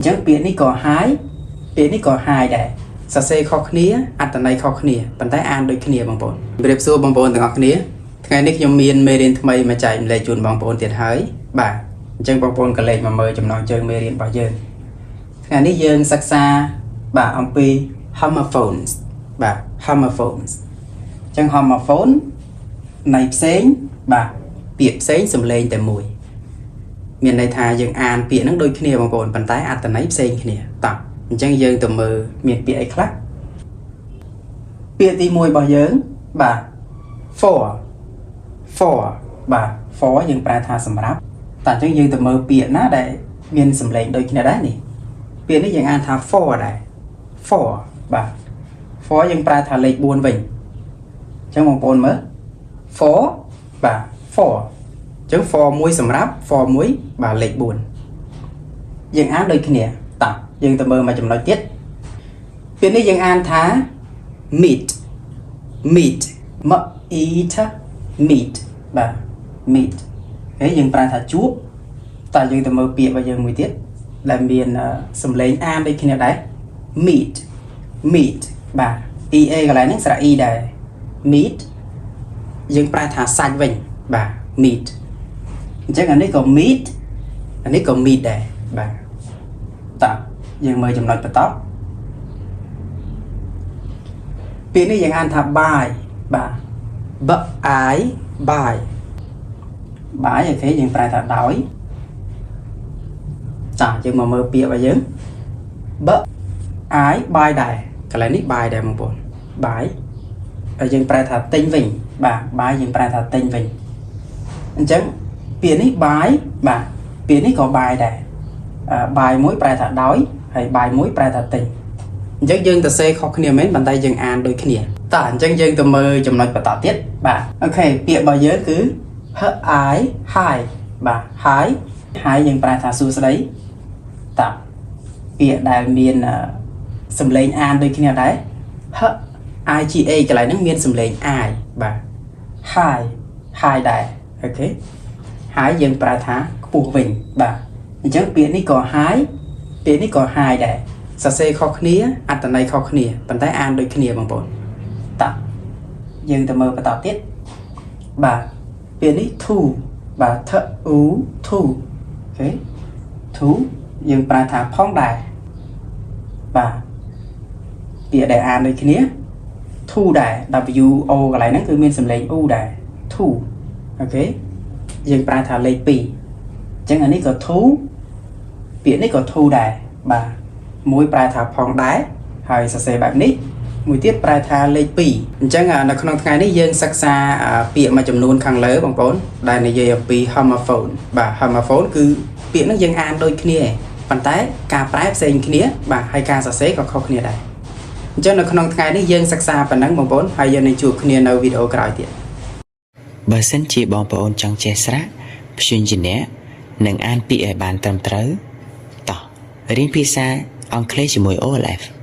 អញ្ចឹងពាក្យនេះក៏ high ពាក្យនេះក៏ high ដែរសរសេរខុសគ្នាអត្ថន័យខុសគ្នាប៉ុន្តែអានដូចគ្នាបងប្អូនជម្រាបសួរបងប្អូនទាំងអស់គ្នាថ្ងៃនេះខ្ញុំមានមេរៀនថ្មីមកចែករំលែកជូនបងប្អូនទៀតហើយបាទអញ្ចឹងបងប្អូនក៏លេខមកមើលចំណងជើងមេរៀនរបស់យើងថ្ងៃនេះយើងសិក្សាបាទអំពី homophones បាទ homophones អញ្ចឹង homophone ន័យផ្សេងបាទពាក្យផ្សេងសំឡេងតែមួយ មានន័យថាយើងអានពាក្យហ្នឹងដូចគ្នាបងប្អូនប៉ុន្តែអត្ថន័យផ្សេងគ្នាតោះអញ្ចឹងយើងទៅមើលមានពាក្យអីខ្លះពាក្យទី1របស់យើងបាទ for for បាទ for យើងប្រែថាសម្រាប់តោះអញ្ចឹងយើងទៅមើលពាក្យណាដែលមានសំឡេងដូចគ្នាដែរនេះពាក្យនេះយើងអានថា four ដែរ four បាទ four យើងប្រែថាលេខ4វិញអញ្ចឹងបងប្អូនមើល four បាទ for អញ្ចឹង for មួយសម្រាប់ four មួយបាទលេខ4យើងអានដូចគ្នាតោះយើងទៅមើលមួយចំណុចទៀតពាក្យនេះយើងអានថា meet meet ម eat meet បាទ meet ហើយយើងប្រែថាជួបតើយើងទៅមើលពាក្យរបស់យើងមួយទៀតដែលមានសំឡេងអានដូចគ្នាដែរ meet meat បាទ ea កន្លែងហ្នឹងស្រៈ e ដែរ meat យើងប្រែថាសាច់វិញបាទ meat អញ្ចឹងអានេះក៏ meet អានេះក៏ meat ដែរបាទតោះយើងមើលចំណុចបន្តពាក្យនេះយើងអានថា by បាទ b i by by OK យើងប្រែថាដោយចាយើងមកមើលពាក្យរបស់យើង b i buy ដែរកន្លែងនេះ buy ដែរបងប្អូន buy ហើយយើងប្រែថាទិញវិញបាទ buy យើងប្រែថាទិញវិញអញ្ចឹងពាក្យនេះ buy បាទពាក្យនេះក៏ by ដែរ by មួយប្រែថាដោយហើយ buy មួយប្រែថាទិញអញ្ចឹងយើងទៅសេខុសគ្នាមែនប៉ុន្តែយើងអានដូចគ្នាតោះអញ្ចឹងយើងទៅមើលចំណុចបន្តទៀតបាទ OK ពាក្យរបស់យើងគឺ h i hi បាទ hi hi យើងប្រែថាសួស្តីតោះពាក្យដែលមានសំឡេងអានដូចគ្នាដែរ h i g h កន្លែងហ្នឹងមានសំឡេង i បាទ high high ដែរ OK high យើងប្រែថាខ្ពស់វិញបាទអញ្ចឹងពាក្យនេះក៏ high ពាក្យនេះក៏ high ដែរសរសេរខុសគ្នាអត្ថន័យខុសគ្នាប៉ុន្តែអានដូចគ្នាបងប្អូនតោះយើងទៅមើលបន្តទៀតបាទពាក្យនេះ too បាទ t u too OK too យើងប្រែថាផងដែរបាទពាក្យដែលអានដូចគ្នា too ដែរ w o កន្លែងហ្នឹងគឺមានសំឡេង u ដែរ two OK យើងប្រែថាលេខ2អញ្ចឹងអានេះក៏ too ពាក្យនេះក៏ too ដែរបាទមួយប្រែថាផងដែរហើយសរសេរបែបនេះមួយទៀតប្រែថាលេខ2អញ្ចឹងនៅក្នុងថ្ងៃនេះយើងសិក្សាពាក្យមួយចំនួនខាងលើបងប្អូនដែលនិយាយអំពី homophone បាទ homophone គឺពាក្យហ្នឹងយើងអានដូចគ្នាប៉ុន្តែការប្រែផ្សេងគ្នាបាទហើយការសរសេរក៏ខុសគ្នាដែរអញ្ចឹងនៅក្នុងថ្ងៃនេះយើងសិក្សាប៉ុណ្ណឹងបងប្អូនហើយយើងនឹងជួបគ្នានៅវីដេអូក្រោយទៀត បើសិនជាបងប្អូនចង់ចេះស្រៈព្យញ្ជនៈនិងអានពាក្យឲ្យបានត្រឹមត្រូវតោះរៀនភាសាអង់គ្លេសជាមួយ OLF។